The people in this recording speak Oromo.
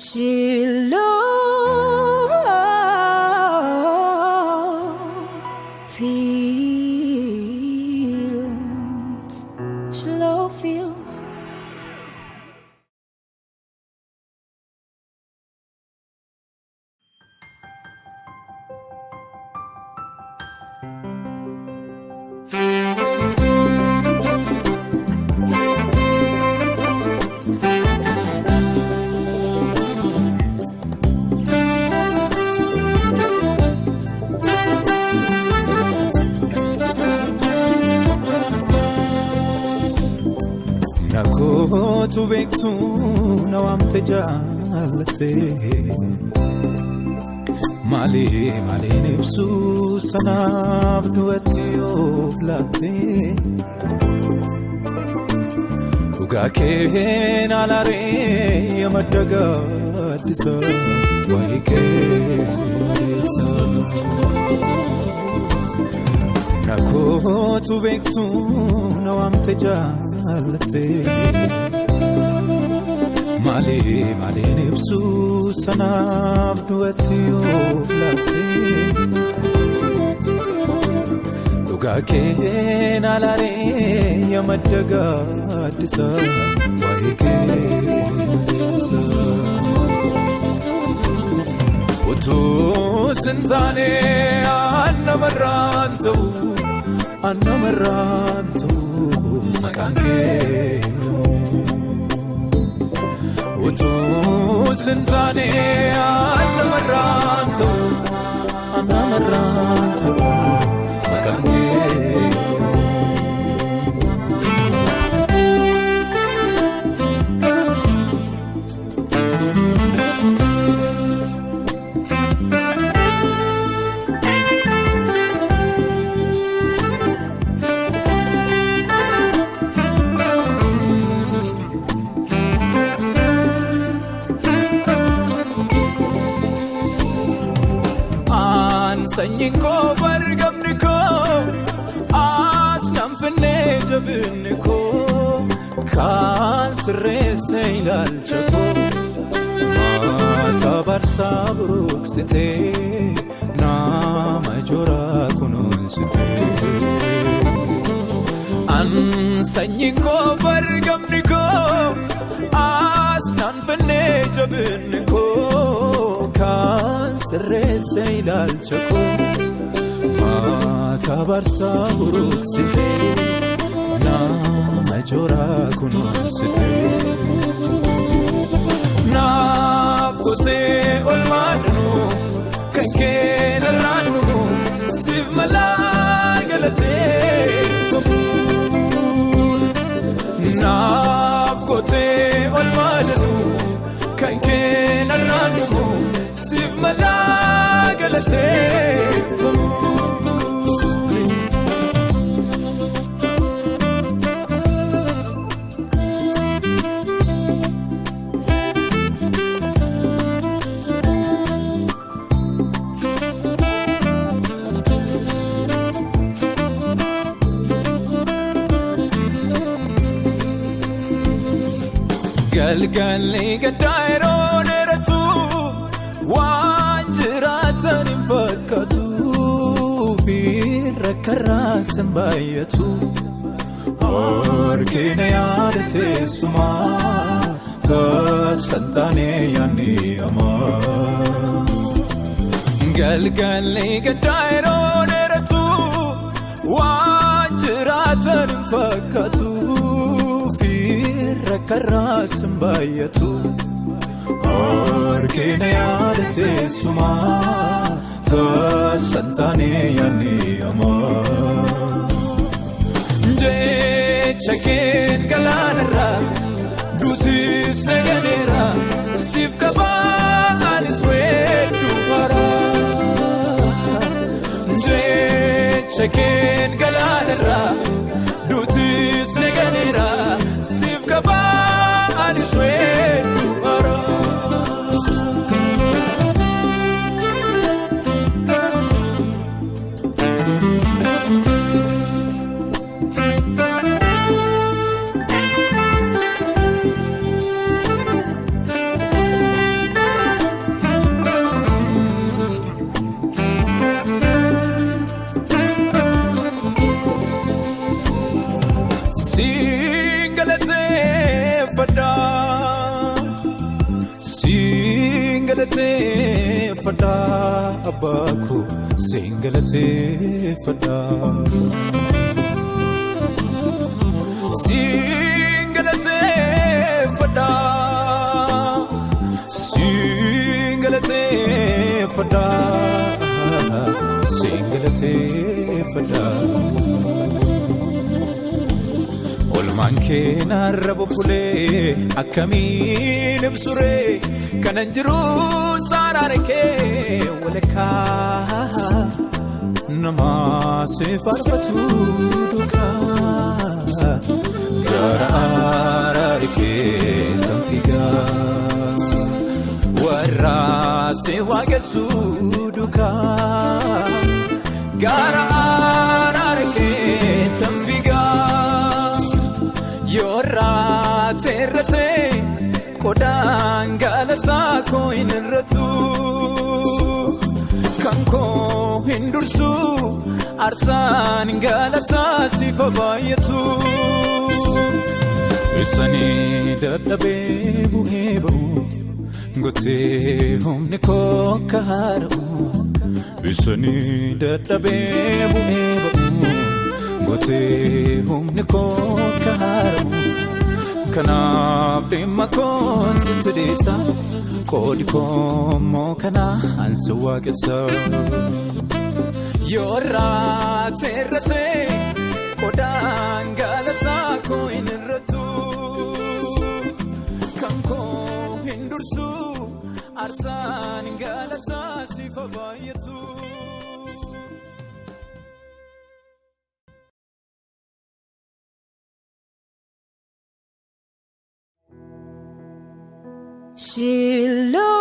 Shiloh Fields, Shiloh Fields. Nakootu beektu na waamte jaallatte maali maaliin ibsu sanaaf du'atti of laatte dhugaa kee alaaree yamadda gaaddisa waa'ee keessa. Nakootu beektu na waamte jaallatte maali maaliin ibsu sanaaf du'atti of laatte dhugaa kee alaaree yamadda gaaddisa waa'ee keessa. Utuu sintaane annamarraan ta'u annamarraan ta'u maqaan kee utuu sintaane annamarraan ta'u annamarraan ta'u maqaan kee. Sanyiin koo bargamni koo as nan finnee jabinni koo kan sirreesse ilaalcha koo maata barsaa buruqsitee nama joraa kunuunsitee. An sanyiin koo bargamni koo as nan finnee jabinni koo kan sirreesse ilaalcha koo maata barsaa buruqsitee nama joraa kunuunsitee. Naaf gootee olmaadhu kan kee narraannu siif malaa galateeffamu. Naaf gootee olmaadhu kan kee narraannu siif malaa galateeffamu. Galgalli gaddaa yeroo dheeratu waan jiraatan hin fakkaatu fi rakkarraas hin baay'atu. Harkina yaada teessumaa taasisan taanee yaadni hamaa. Galgalli gaddaa yeroo dheeratu waan jiraatan hin fakkaatu. Rakkarraas hin baay'atu harkina yaada teessumaa taasisan taanee yaadni hamaa. Jecha keen galaanarraa duutis na ganeera siif qabaa anis weedduu haraa. Jecha keen galaanarraa duutis na ganeera siif qabaa anis weedduu haraa. galateeffadha abbaa koo siin galateeffadha. Siin galateeffadha. Siin galateeffadha. Siin galateeffadha. Olmaan kee narra bubbulee akkamiin ibsuree kanan jiru saaraare kee walakkaa nama si faarfatu duukaa gara araare kee kan fiigaa warra si waaqessu duukaa gara araare kee kan fiigaa. Yoorraa teerratee qodaan galataa koo hin irratu kan koo hin dursu aarsaan galataa sifa baay'atu. Isanii dadhabee bu'ee ba'u gootee humni koo akka haara'u. Isanii dadhabee bu'ee ba'u gootee humni koo akka haara'u. Kanaaf dhimma koon sitti dhiisa qoodi koo immoo kanaa ansi waaqessa. Yoorraa teerratee qodaan galataa koo hin irratu kan koo hin dursu aarsaan galataa sifa baay'atu. Shiloh.